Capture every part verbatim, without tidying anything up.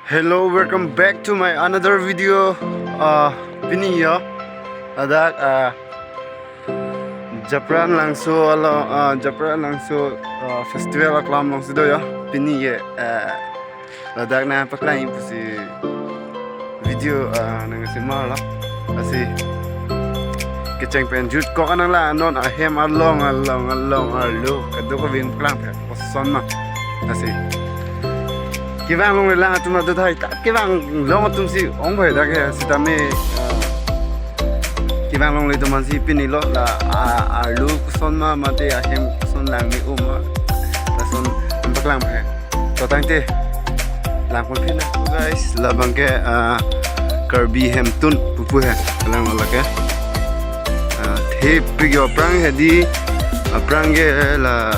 Hello, welcome back to my another video. Uh, pini yo, ladak, uh, Japran Langso along, uh, Japran Langso, uh, festival aklam alongsi do yo. Pini ye, uh, ladak nangpaklang pusi video, uh, nangsi mar lo. Lasi kecheng pen jutkok nang la non ahem along along along arlo kadokave paklang phe koson ma. Lasi kevang longle lang atum adu thai ta kevang long atum si ong bhai dak he sitame, ah, kevang longle atum ansi pini lo la, ah, arlo koson ma mate ahem koson lang ni um ma. Lason nangpaklang phe. To tangte lang pon phi na guys, labang ke, ah, Karbi Hemtun pupu he, lang lo lake. Ah, thepik yo aphrang hedi, aphrang ke la,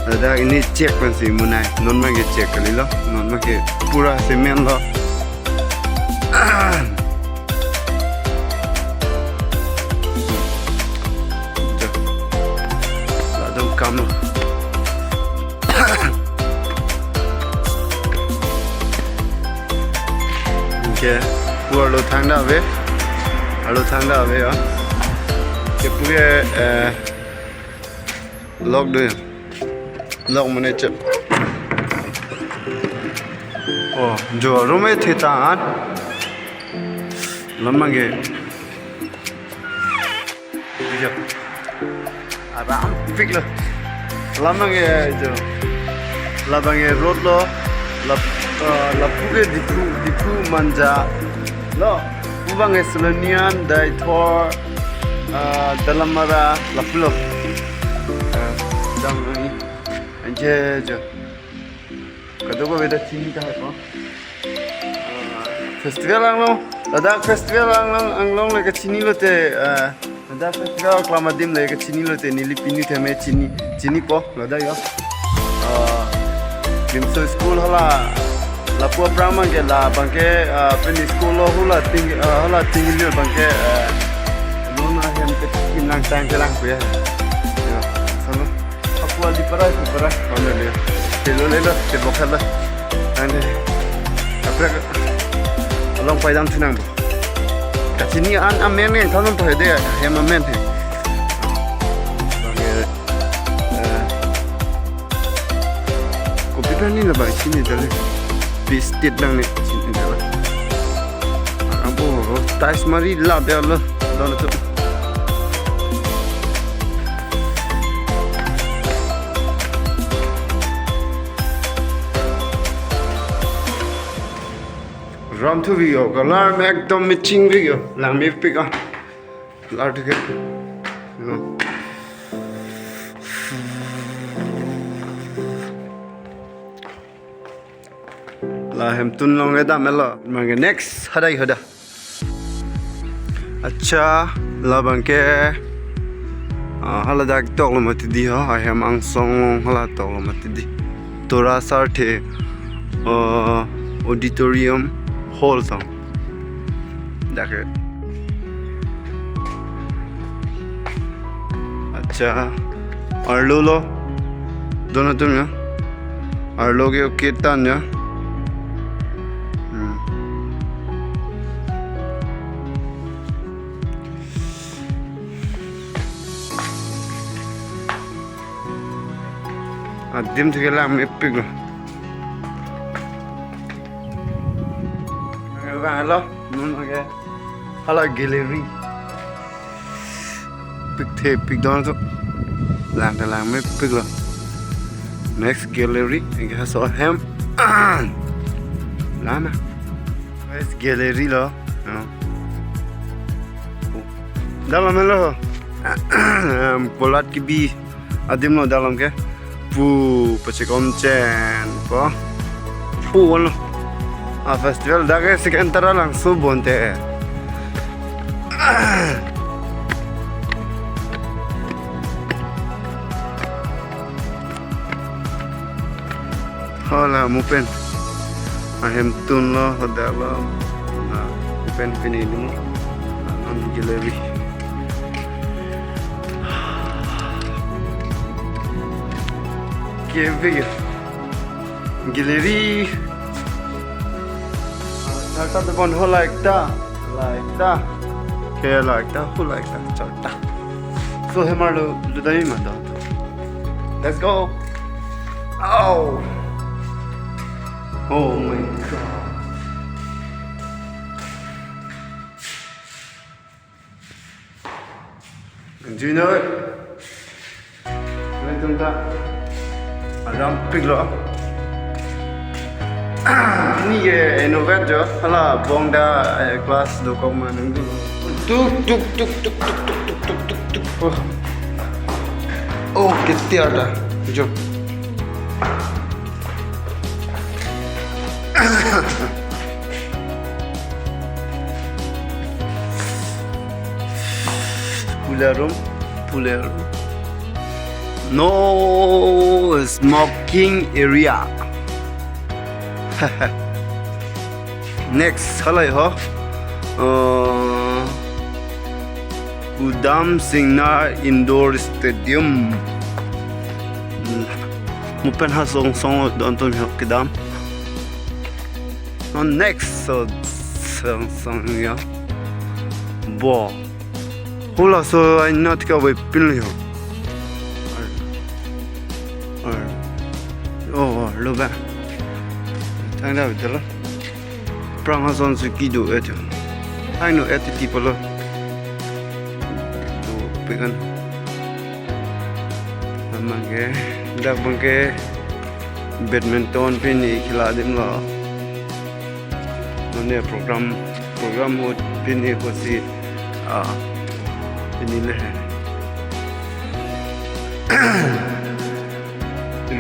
ladak ini chek pensi munai, non abang ke chek kalilo, non abang ke pura cement lo. Ladak kam lo. Anke pu arlo thangta ave. Arlo thangta ave ya. Anke pu ke, eh, lok do ya. Lok mane chep. Oh, jo room e theta an. Lamang ke. Iya. Aram pik lo. Lamang ya jo. Labang ya road lo. Lap, eh, lapu ke Diphu, Diphu Manja. Lo. Pu abang ya Silonijan, Deithor, eh, Dalamara, lapu lo. Eh, dam ni. Anke jo. Kadokave ta chini ta hai ko. Festival along, ladak festival along, along le kachini lote, eh, ladak festival aklam adim le kachini lote, neli pini theme chini, chinipo, ladak yo. Eh, Bimso school hala, lapu aphrang abang ke labang ke, eh, pini school lo hula ting, eh, hula ting liu abang ke, eh, non ahem ke kinang tang kelang kuya. Yo, sana. Apu ali parai, apu parai. Mana dia? Telo lelo, tebok hala. Ane. Aprak. Along paidam thinang bo. Kachini an amen yang thanom pa de, hem amen he. Bang ke, eh, kopi pen ni na bang chini dale. Biscuit dang ni chini dale. Apo, tais mari la be lo. Don tu. Ram thuvi yo, kalam ekdom matching vi yo, lang mepik a. Lar thik he. No. La Hemtun along kedam lo, mane next hadai hada. Acha, labang ke, ah, haladak tok lo mati di ho, ahem angsong along hala tok lo mati di. Tora Sarthe, ah, Auditorium Hall tong. Dak ke. Acha, arlo lo. Don atum ya. Arlo ke okay tan ya. Hmm. Adim thik lang mepik lo. Halo, non ke. Hala gallery. Pik thepik don tu. Lang ta lang mepik lo. Next gallery, anke laso ahem. Lana. Next gallery lo. No. Dalam lo. Em, polat kebi adim lo dalam ke. Pu pachekon chen po. Pu won lo. A festival dak ke second tara langso bonte. Hala mupen. Ahemtun lo hodak lo. Na mupen pini dimo. Anon gallery. Kevik ya. Gallery. Charta dobon ho, like ta, like ta. Ke like ta, ho like ta, charta. So hemar lo, ludai ma do. Let's go. Oh. Oh my God. Junior. Nangtum ta aram piklo. Ni ke innovate jo. Hala bong ta, eh, class dokok ma nangtum. Tuk, tuk, tuk. Oh. Oh, ketiar ta. Jo. Pulerum, pulerum. No smoking area. Next, halai ho. Uh, Udham Singnar Indoor Stadium. Mupen ha song song don tum ho kedam. On next, so song song ya. Bo. Hula so I not ka we pin ho. Ar. Ar. Oh, oh, lo ba. Tang da betul. Prang ason si kido et. Ai no et ti polo. Do pekan. Amang ke, dak bang ke badminton pini khela adim lo. Nonne program, program ahut pini kosi, ah, pini le.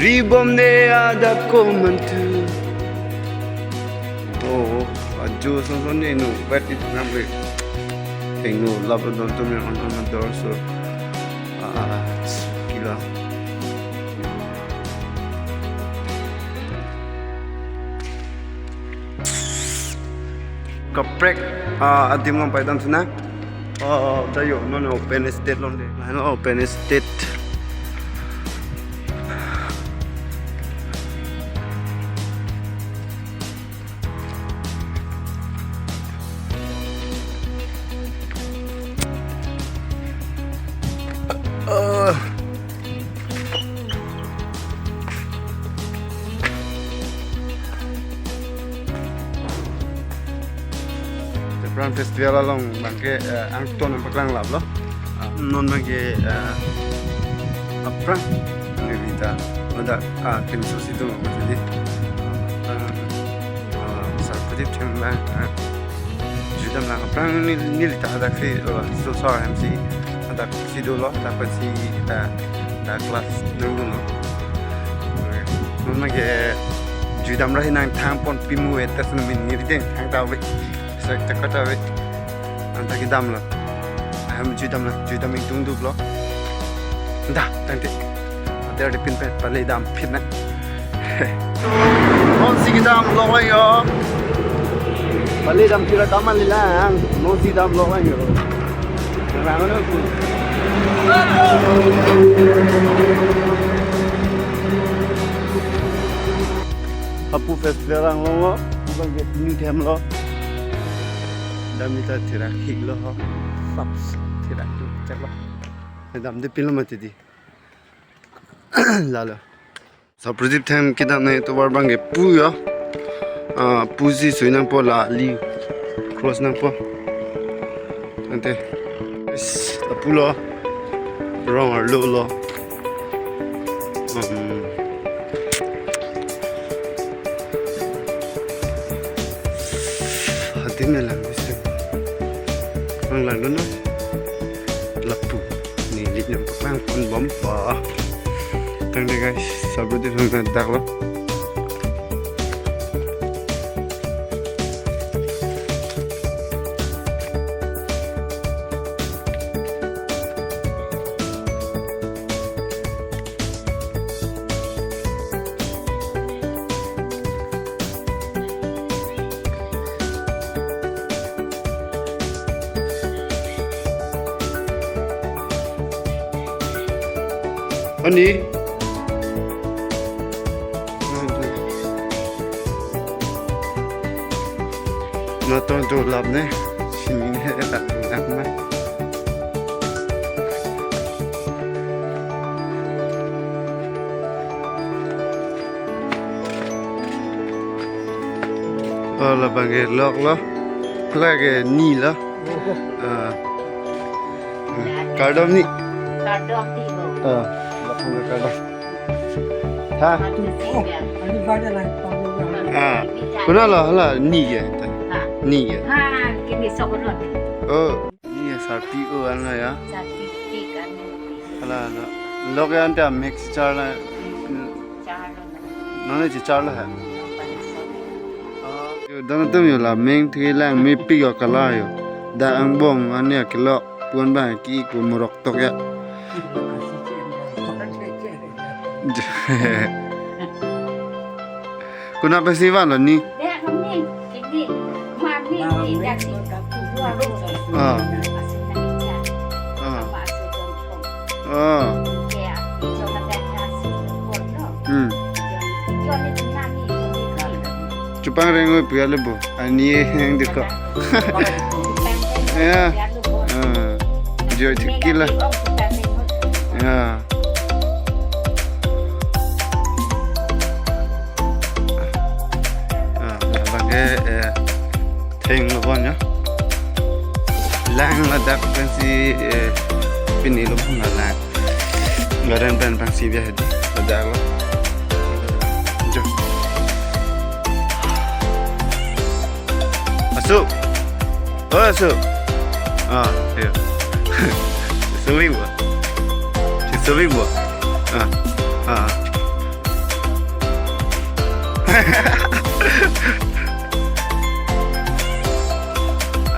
Ribom ne adap ko mantu. Oh, ajo son son ne no, but it namre. Thengno lap don tum yang on on door so. Ah, kila. Kaprek, ah, adim long paidam sina. Oh, tayo, non open stage long de. Lain open stage. Uh. Aphrang festival along bang ke, eh, angton nangpaklang lap lo. Ah, non bang ke, eh, aphrang ni bida, ada, ah, tim susi tu mati di. Ah, ah, Sar Pradip them bang, ah, judam lang aphrang ni, neli ta ada kri, oh, so sorry, M C ada si dolo, ta pensi ta, ta class nangdunlo. Non bang ke judam rahi nangthang pon pimu eta sunu min ngirdeng thang ta ve. Sak ta kata ve. Anta kedamlo. Aham judamlo, judam ingtung duplo. Da, tangte. Ada di pin pe pale dam pin na. Non si kedam lok lang yo. Pale dam kira taman lilang. Non si dam lok lang yo. Rang ano ku. Hapu festival arong lo. Bang ke new them lo. Dam ita thirak hik lo ho. Sap thirak tu chak lo. Dam de pin lo mati di. Lalo. Sar Pradip them kedam nangtovar bang ke pu yo. Ah, pu si sui nangpo la li cross nangpo. Ante. Is, lapu lo. Rong arlo lo. Hmm. Hadi me lang bisa. Ang lalo na. Lapu. Neli nangpaklang pon bom pa. Tangte guys, Sar Pradip them dak lo. Ani. Nonton dolap ne, sini ne, dak, dak ma. Oh, labang ke lok lo. Lake ni lo. Ah. Kardom ni. Kardom ti bo. Ah, lok ke kardom. Ha? Mati si ya. Ah. Konat lo, hala ni ke. Ha. Ni ke. Ha, kini sok lo. Oh. Ni ya sarpi o an lo ya. Sarpi ti kan. Hala, hala. Lok ya anta mix char la. Char lo. Non ne chechar lo ha. Yo, don atum yo, la meng thek lang mepik yo, color yo. Dak angbong an ya kelok pon ba ki ko morok tok ya. Konat pensi van lo ni? Dek ni, ini, mani, ini, dek ni, dua rumah. Ah. Masih nak bicara. Ah. Apa asal dong kong? Ah. Iya, coba dek nasi kong, no? Hmm. John, John itu nani, John itu. Chupang reng oi pia le bo. Ani yang deko. Ya. Ah. Joy thekji la. Ya. Ah, labang ke, eh, theng lo bon ya. Lang ladak pensi, eh, pini lo bon la lang. Garden pen pensi biar di ladak lo. Jo. Asu. Oh, Asu. Ah, iya. Sewing bo. Sewing bo. Ah. Ah.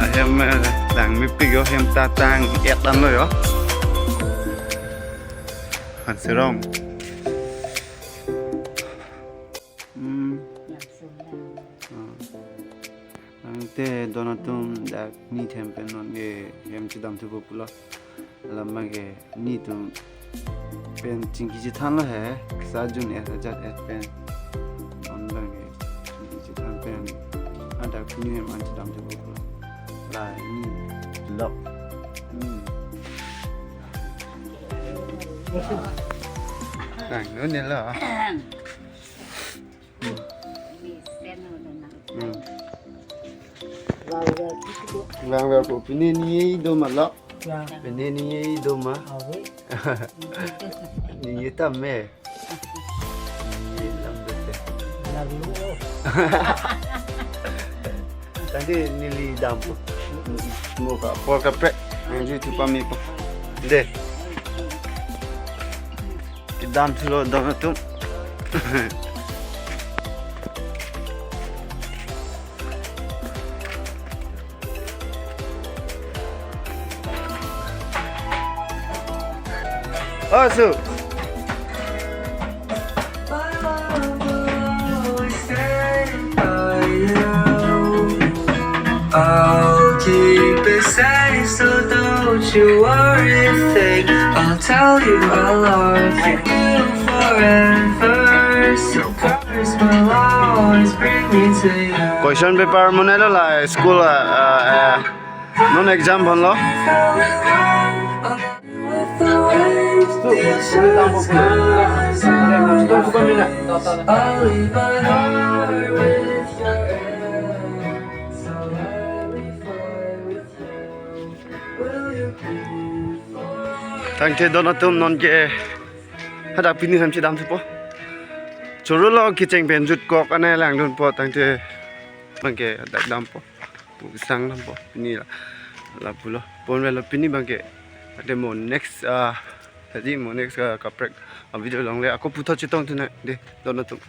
Ahem, eh, lang mepik yo, hem ta tang-et an lo yo. Han serong. Hmm. Langsung lang. Ah. Angte don atum dak ni them pen non ke hem chedam thupo pulo. Labang ke ni atum pen chingki chethan lo he, sa jun es ajat es pen. Non abang ke chingki chethan pen. Hadak ni hem an chedam thupo pulo. La ni lok. Hmm. Nang nun ni lo. Hmm. Vangver po, pini ni do ma lo. Ya. Pini ni do ma. Awe. Ni tame. Ni lam do te. Lalu. Tadi neli dampo. Mo ka, por kaprek. Anju tu pami po. De. Kedam thulo don atum. Oh, Asu. I'll keep it safe, so don't you worry a thing. I'll tell you I love you forever. So promise will always bring me to you. Question paper monai lo la school, ah, ah, ah. Non exam hon lo. Tangte don atum non ke hadak pini hem chedam thupo. Choro lo kecheng pen jutkok anai langdunpo tangte abang ke hadak dampo. Pu sang dampo pini la. Lapulo. Ponvelo pini abang ke. Ate mo next, ah, tadi mo next, ah, kaprek, ah, video along le ako puthot chetong thu nang de don atum.